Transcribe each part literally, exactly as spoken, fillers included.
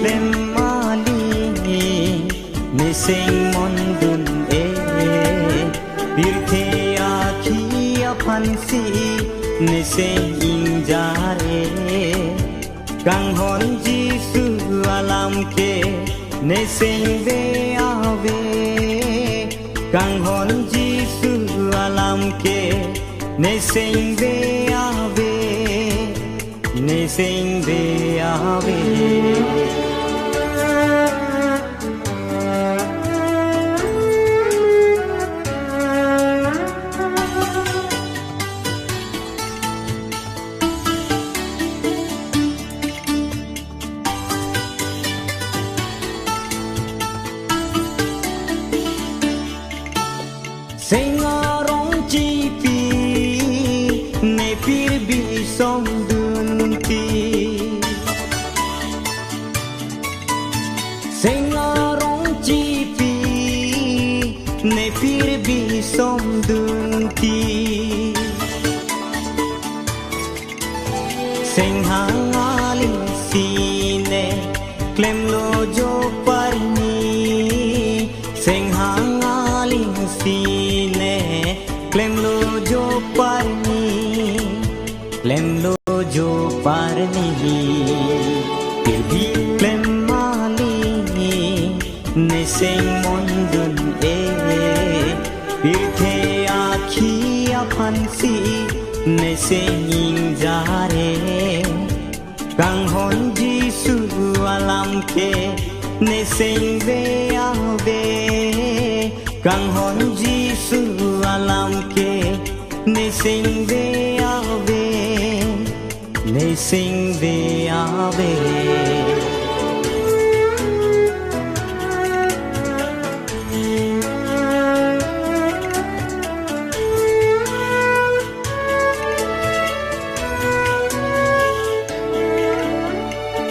klem aling, neseng mondun-e. Pirthe akhi aphansi neseng ingjare. Kanghon Jisu alam ke neseng ve ave. Kanghon Jisu alam ke neseng ve ave. Neseng ve ave. Seng arong chipi, ne pirbi somdun ti. Seng arong chipi, ne pirbi somdun ti. Seng hang aling si ne klemlo jo parni. Seng hang aling si ne klemlo jo parni. Klemlo jo parni. Pirbi klem aling, neseng mondun-e. Pirthe akhi aphansi neseng ingjare. Kanghon Jisu alam ke neseng ve ave. Kanghon Jisu alam ke neseng ve ave. Neseng ve ave.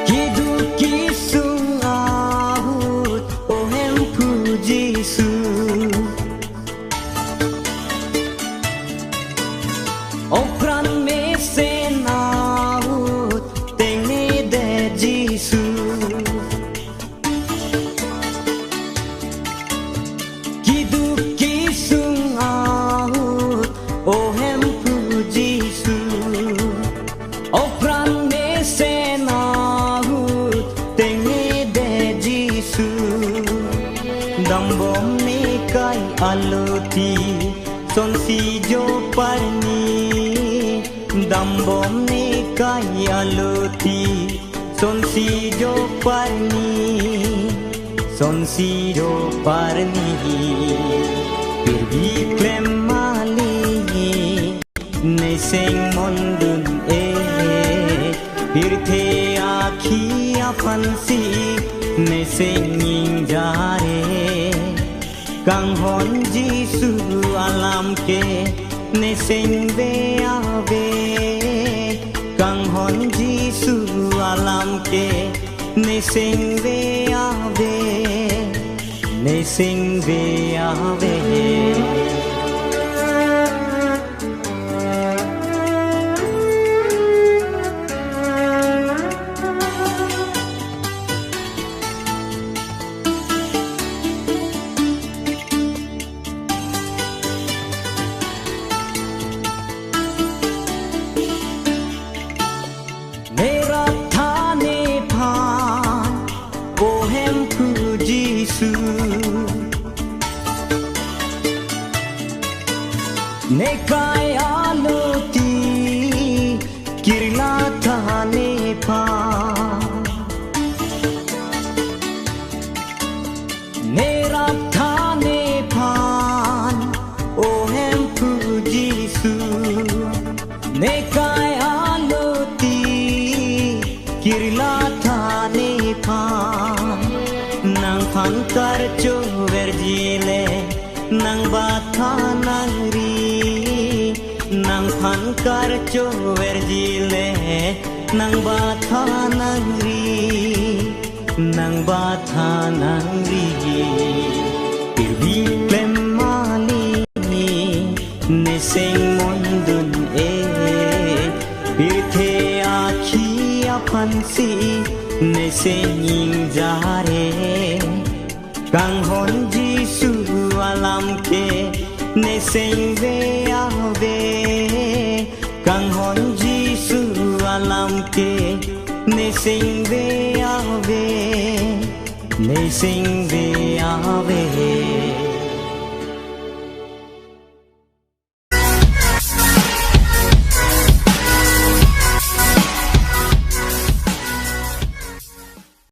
Keduk kesung ahut, O Hemphu Jisu. O pran mesen ahut, tengne det Jisu. Keduk kesung ahut, O Hemphu Jisu. O pran mesen ahut, tengne det Jisu. Dambom nekai aloti, sonsi jo parni. Dambom nekai aloti, sonsi jo parni. Sonsi jo parni. Pirbi klem aling, neseng mondun-e. Pirthe akhi aphansi neseng ingjare. Kanghon Jisu alam ke neseng ve ave. Kanghon Jisu alam ke neseng ve ave. Neseng ve ave. Nerap than nephan, O Hemphu Jisu. Nekai aloti kirla than nephan. Nerap than nephan, O Hemphu Jisu. Nekai aloti kirla than nephan. Nangphan karchoverji le, nangbatha nangri. Nangphan karchoverji le, nangbatha nangri. Nangbatha nangri. Pirbi klem aling, neseng mondun-e. Pirthe akhi aphansi Neseng ingjare, kanghon Jisu alam ke neseng ve ave. Kanghon Jisu alam ke neseng ve ave. Neseng ve ave.